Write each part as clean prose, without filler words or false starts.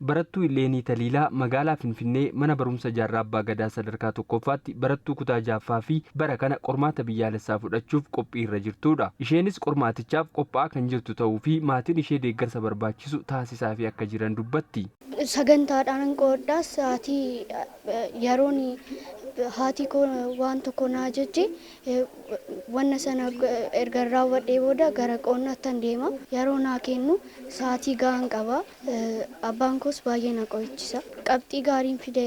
Barattuu Illeenii Taliilaa magaalaa Finfinnee mana barumsa Jaarraa Abbaa Gadaa sadarkaa tokkoffaatti barattuu kutaa ja'affaa fi bara kana qormaata biyyaalessaa fudhachuuf qophii irra jirtudha. Isheenis qormaatichaaf qophaa'aa kan jirtu ta'uu fi maatiin ishee deeggarsa barbaachisu taasisaafii akka jiran dubbatti. Sagantaadhaan qo'adhaa. Sa'aatii yeroon haati koo waan tokko na ajajje wanna sana erga raawwadhee booda gara qo'annaattan deema. Yeroo naa kennu sa'aatii gahaan qaba. Abbaan koos baay'ee na qo'achisa. Qabxii gaariin fide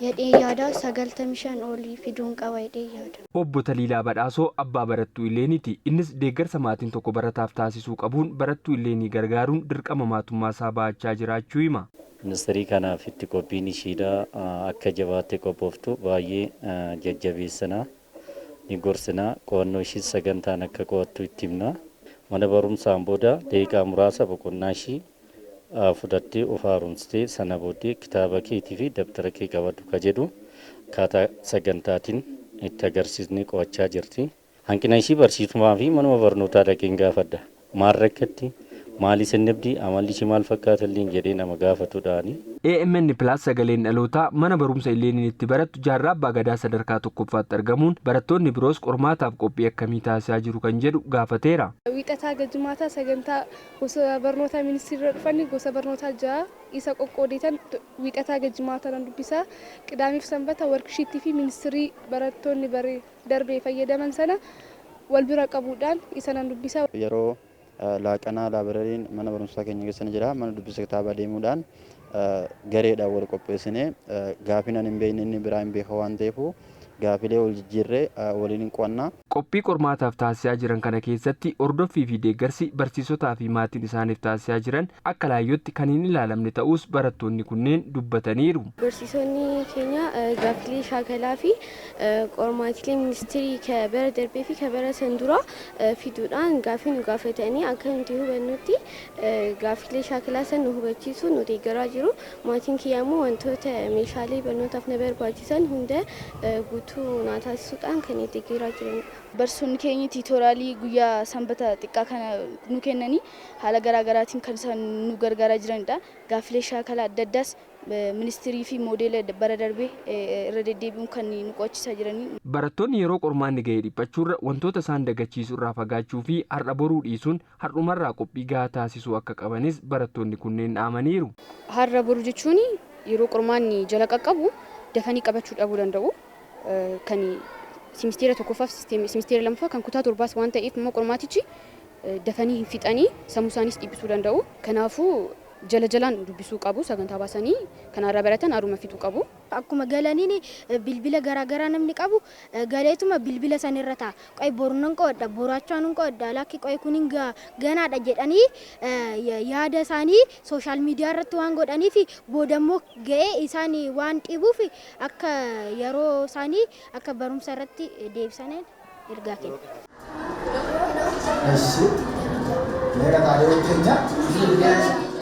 jedhee yaada. 95 olii fiduun qaba jedhee yaada. Obbo Taliilaa Badhaasoo abbaa barattuu Illeeniiti. Innis deeggarsa maatiin tokko barataaf taasisuu qabuun barattuu Illeenii gargaaruun dirqama maatummaa isaa bahachaa jiraachuu hima. Ministirii kanaaf itti qophiin ishiidha akka jabaattee qophooftu baay'ee jajjabeessina, ni gorsina. Qo'annoo ishiis sagantaan akka qo'attu itti himna. Mana barumsaan booda daqiiqaa muraasa boqonnaa ishii fudhattee of haaromsitee sana booddee kitaaba keetii fi dabtara kee qabadhu ka jedhu akkaataa sagantaatiin itti agarsiisnee qo'achaa jirti. Hanqina ishii barsiisumaa fi manuma barnootaa dhaqeen gaafadha. Maal rakkatti? Maal isin dhibdi? Amalli ishii maal fakkaata illee jedhee nama gaafatudhaani. AMN Plus Sagaleen Dhalootaa mana barumsa Illeeniin itti barattu Jaarraa Abbaa Gadaa sadarkaa tokkoffaatti argamuun barattoonni biroos qormaataaf qophii akkamii taasisaa jiru kan jedhu gaafateera. Wiixataa haga Jimaataa sagantaa gosa barnootaa ministiirra dhufanii gosa barnootaa ja'a isa qoqqoodeetan wiixataa haga Jimaataa nan dubbisa. Qidaamiif Sanbata worksheetii fi ministirii barattoonni darbee fayyadaman sana wal bira qabuudhaan isa nan dubbisa. Yeroo laaqanaa laabrariin mana barumsaa keenya keessa ni jira. Mana dubbisa kitaabaa deemuudhaan gareedhaan wal qopheessinee gaafii nan hin beekne inni biraa hin beeka waan ta'eef gaafilee wal jijjiirree waliin hin qo'anna. Qophii qormaataaf taasisaa jiran kana keessatti hordoffii fi deeggarsi barsiisotaa fi maatiin isaaniif taasisaa jiran akka laayyootti kan hin ilaalamne ta'us barattoonni kunneen dubbataniiru. Barsiisonni keenya gaaffilee shaakalaa fi qormaatilee ministirii ka bara darbee fi ka bara san dura fiduudhaan gaaffii nu gaafatanii akka nuti hubannutti gaaffilee shaakalaa san nu hubachiisu nu deeggaraa jiru. Maatiin kiyya immoo wantoota meeshaalee barnootaaf na barbaachisan hunda guutuu naa taasisuudhaan kan deeggaraa jiranidha. Barsiisonni keenya tiitoraalii guyyaa sanbata xiqqaa kana nu kennanii haala garaa garaatiin kan isaan nu gargaaraa jiranidha. Gaaffilee shaakalaa adda addaas ministirii fi moodeela bara darbee irra deddeebi'uun kan nu qo'achiisaa jiranii. Barattoonni yeroo qormaanni ga'e dhiphachuurra wantoota isaan dagachiisu irraa fagaachuu fi har'a boruu dhiisuun har'umarraa qophii gahaa taasisuu akka qabanis barattoonni kunneen dhaamaniiru. Har'a boruu jechuun yeroo qormaanni jala qaqqabu dafanii qabachuu dhabuu danda'u. Kan simisteera tokkoffaaf simisteera lammaffaa kan kutaa torbaas waan ta'eef immoo qormaatichi dafanii hin fixanii sammuu isaanis dhibbisuu danda'u. Kanaafuu jala jalaan dubbisuu qabu, sagantaa baasanii kanarraa baratan haruma fixuu qabu. Akkuma galaniin bilbila garaagaraa namni qabu galeetuma bilbila sanirra taa'a. Qoy boru nan qo'adha, boraachaa nan qo'adha, lakki qoy kun hin ganaadha jedhanii yaada isaanii sooshaal miidiyaa irratti waan godhaniif boodammoo ga'ee isaan waan dhibuuf akka yeroo isaanii akka barumsa irratti deebisaniin ergaa kenna. Eshi, meeqa taatee keenya?